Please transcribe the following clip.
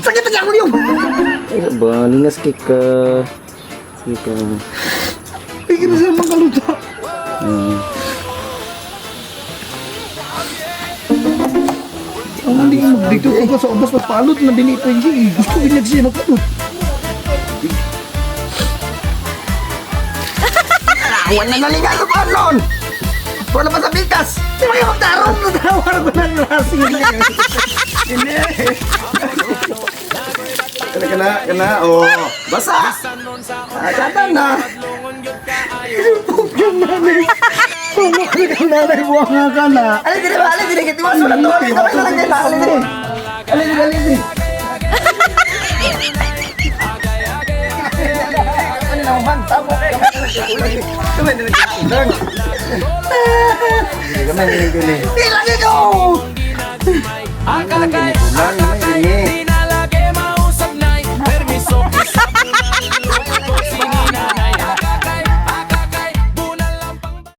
Sakit na ako yun. Ay, ba, lingas kay ka. Sige ka. Ay, kina siya mangkaluta. Ang hindi ka magdito ko sa ubas magpalot na dili pa hindi. Gusto binyag siya magpalot. Wala na nalingan ko kanon. Wala pa sa bikas. Di ba kayo magtarong? Natawar ko na lasing. Ini. Kana kana kana oh. Basa. Ah, tata na. Pugyan nanay. Pumukli ka nanay. Buwang nga ka na. Ali dire ba? Ali dire kitiwas wala to. Ali dire ali dire. Ali dire. Ali dire ali dire. Ano na man tamo. Kamay na lang. Kamay na lang. Di lagi ko! Lang naman ini.